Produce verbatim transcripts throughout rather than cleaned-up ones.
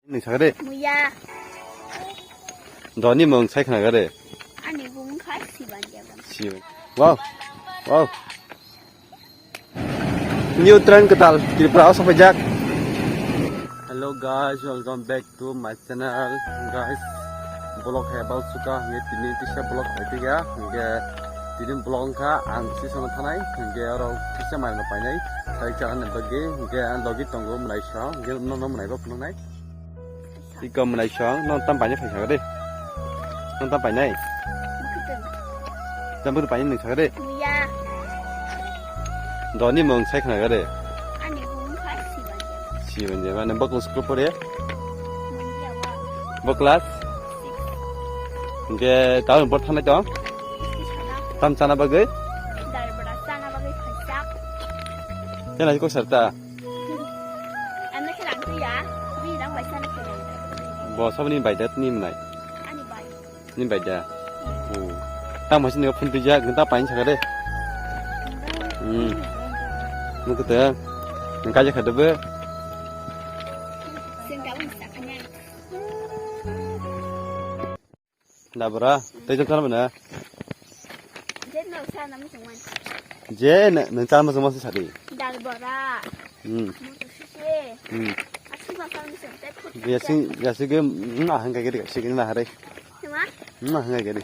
Ni sakre. Muya. Doni mung sai khna gare. Ani bung khai siban jabon. Siban. Wow. Wow. New trend kwtal Tripura o sophaijak. Hello guys, welcome back to my channel. Guys, vlog hai bal suka hingke tini kisa vlog hai tiga hingke tini vlog wngkha ang si sono thanai hingke oro kisa mai no painai. Sai cha hwnwi bagwi hingke ang logi tongo mwnai sa hingke nono mwnai bo phunuknai. Iko mwnai song, nong tam painai phai sakha de. Nong tam painai. Tam bwrwi painai nung sakha de. Muya. Doni mung sai khna gare. Ani bung khai siban jabon. Siban jabon, nang bo class khe pore? Muya wa. Bo class? Six. Hingke taun bor thanai tong? Six sana. Tam chana bagwi? Dal bora chana bagwi phaijak. Kena ko sarta? Ano khe lang tuya, bini rang bai sana khe lang. Bo saboni bai dat ni mwnai. Ani bai. Ni bai da. Hmm. Tamo sini phun tuja, genta pain sakha de. Hmm. Nukute. Nang kaja khadu be. Sing ka ung sakanya. Dabra, tei jam sana mana? Je no sana muchung man. Je na, nang chama sama sadi. Dal bora. Hmm. Mutu sisi. Hmm. Asi ma sana muchung tei phut. Yasi, yasi ge na hang gari, yasi ge na hare. Sima? Na hang gari.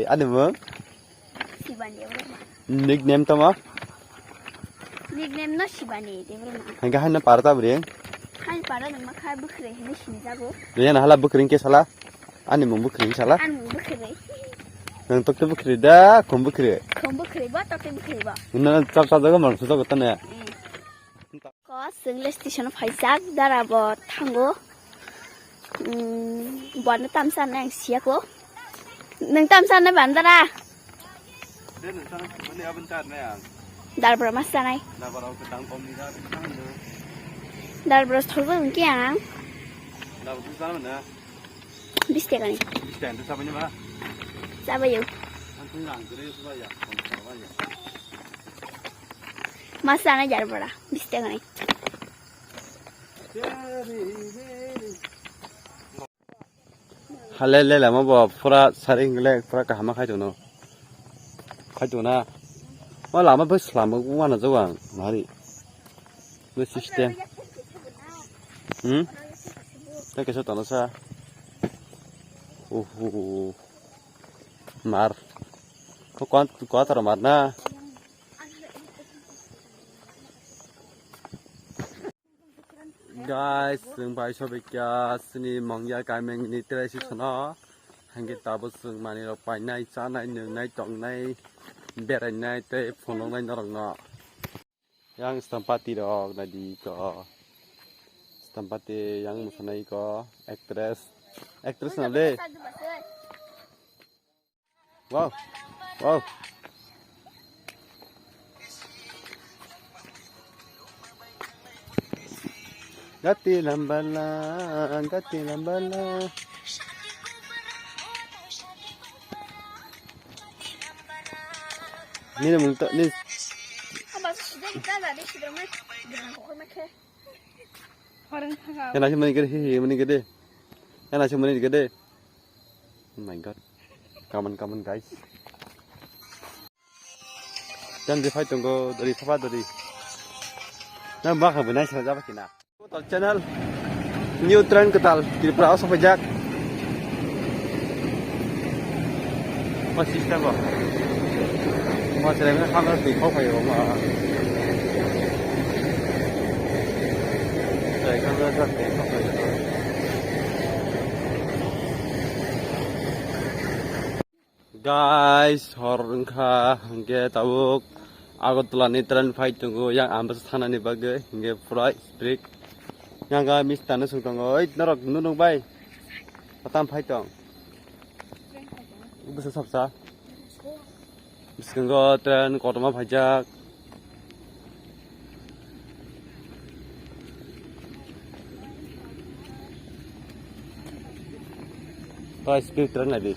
Ani mo? Sibani, nickname tamo? Nickname no Sibani, de bro. Hangke haino para ta bring? Haino para nang ma kha bwkhwrwi hino sinijago. Riyan hala bwkhwrwi ke sala. Ani mung bwkhwrwi sala. Ani mung bwkhwrwi. Nang tokte bwkhwrwi da, khum bwkhwrwi. Khum bwkhwrwi ba, tokte bwkhwrwi ba. Nang chap chap jago mang sujago tane. Ko chwng le station o phaijak, dara bo thango. Umm, bo ano tamsa nai ang siya ko. Nwng tamsa nai ban dara? Darbra mas sanai. Darbra thorjak wngkhe ang. Bis taka ni. Chabayo. Mas sanai darbra. Bis taka ni. Hale le lama bo pura sari hingle pura kahama khai tono. Khai tona. Ma lama bai slama wana jawang mari. Bo system. Hmm? Ta kesa tono sa. Uhu. Mar. Ko kuan kuatara mar na. Guys, chwng bai sobai kya chini Mongya kameng ni trai si sono. Hangke tabuk chwng manwi rok painai, chanai, nwngnai, tongnai, berainai tei phunuknai norokno. Yang Stampati rok naidi ko. Stampati yang mwsanai ko, actress. Actress na le? Wow. Wow. Gati lambala, gati lambala. Nini mung to, ni. Kena si mani gede, hi, hi, mani gede. Kena si mani gede. Oh my God. Come on, come on, guys. Jam je phai tongo, dori sapa dori. Nang bakha bo nai sara jaba kina. Kotal channel, new trend kotal, Tripura o sopaijak. Ma system bo. Ma chwrai mani khamna twi khok phaio ma. Chwrai khamna sa twi khok phaio. Guys, hor wngkha, hingke tabuk Agartala ni train phai tongo, yang Ambasa thanani bagwi, hingke pura strict. Yang ga miss tano sung tongo, oi, norok nunuk bai, patam phai tong. Bwsa sapsa. Bwskango train kotorma phaijak. Tei speed train naidi.